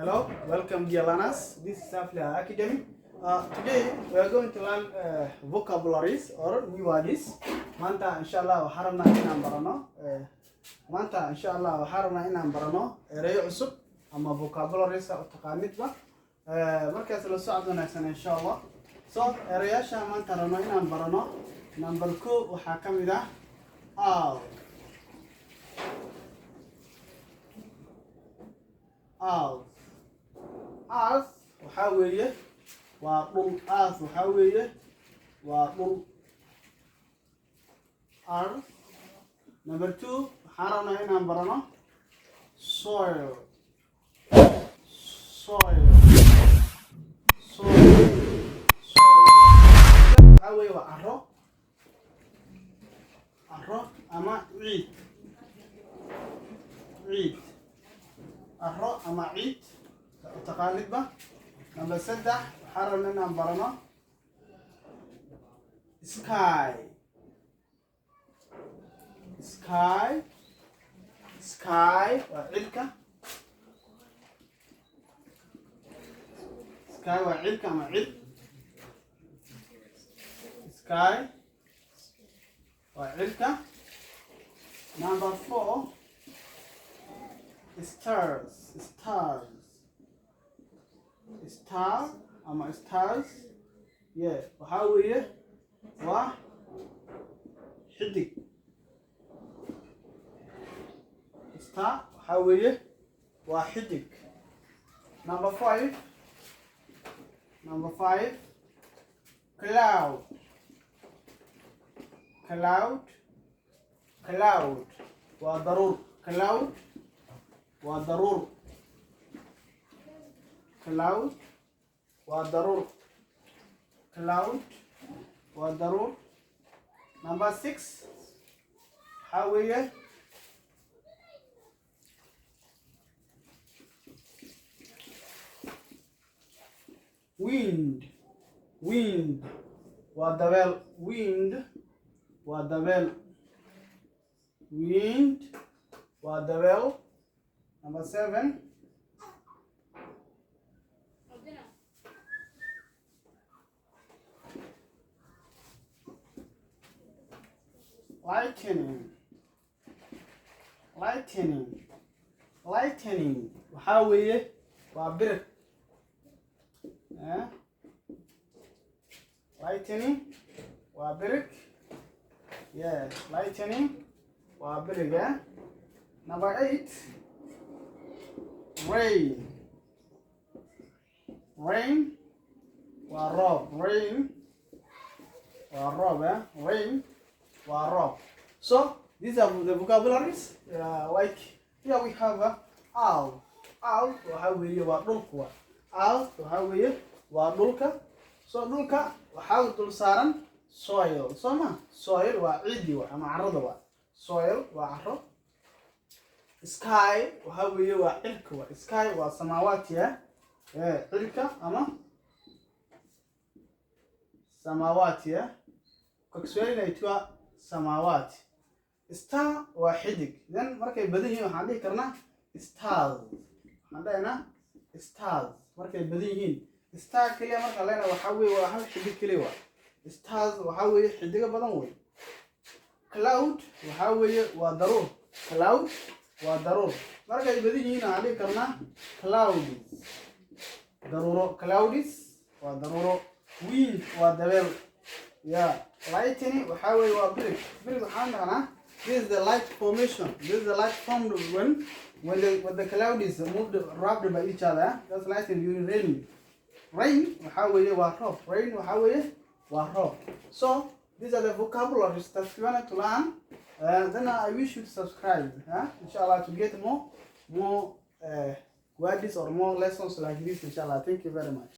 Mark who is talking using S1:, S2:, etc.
S1: Hello, welcome, dear learners. This is Afleh Academy. Today we are going to learn vocabularies or new words. Maanta, insha Allah, waxaan rabnaa inaan barano maanta, insha Allah, waxaan rabnaa inaan barano ereyo cusub ama vocabularies u taqaanidba. Markaas la socod wanaagsan, insha Allah. So ereyaasha maanta rabno inaan barano, number 2 waxaa ka mid ah earth. Earth, earth waxaa weeye waa dhul. Earth waxaa weeye waa dhul, earth. Number 2 waxaan rabnaa inaan barano soil. Soil, soil, soil waxaa weeye waa carro, carro ama ciid, ciid, carro ama ciid taqaanidba. Number 3 waxaan rabnaa inaan barano sky. Sky, sky waa cirka. Sky waa cirka ama cir. Sky waa cirka. Number 4, stars. Stars, star ama stars, yeah, waxaa weeye waa xidig. Star waxaa weeye waa xidig. Number 5, number 5, cloud. Cloud, cloud waa daruur. Cloud waa daruur. Cloud waa daruur. Cloud waa daruur. Number 6 waxaa weeye wind. Wind waa dabeel. Wind waa dabeel. Wind waa dabeel. Number 7, lightning. Lightning, lightning waxaa weeye waa biriq. Eh? Lightning waa biriq. Yeah, lightning waa biriq, eh? Number 8, rain. Rain waa roob. Rain waa roob, eh? Rain waa roob. So these are the vocabularies. Like here we have earth. Earth waxaa weeye waa dhulka wa. Earth waxaa weeye waa dhulka. So dhulka waxaa dul saaran soil, soo ma? Soil waa ciidi wa ama carrada wa. Soil waa carro. Sky waxaa weeye waa cirka wa. Sky waa samaawaati, cirka ama samaawaati. Kwa Kiswahili inaitwa samawati. Star waa xidig. Then markay badan yihiin waxaan dhihi karnaa stars. Waxaan dhahaynaa stars markay badan yihiin. Star keliya markaan leenahay waxaa weeye waa hal xidig keliya waa. Stars waxaa weeye xidigo badan wey. Cloud waxaa weeye waa daruur. Cloud waa daruur. Markay badan yihiin waxaan dhihi karnaa clouds, daruuro. Clouds waa daruuro. Wind waa dabeel. Yeah, lightning waxaa weeye waa birig. Birig waxaan dhahnaa this is the light formation. This is the light formed when the cloud is moved, rubbed by each other. That's lightning during raining. Rain waxaa weeye waa roob. Rain waxaa weeye waa roob. So these are the vocabularies that you want to learn. Then I wish you to subscribe, huh? Inshallah, to get more words or more lessons like this, inshallah. Thank you very much.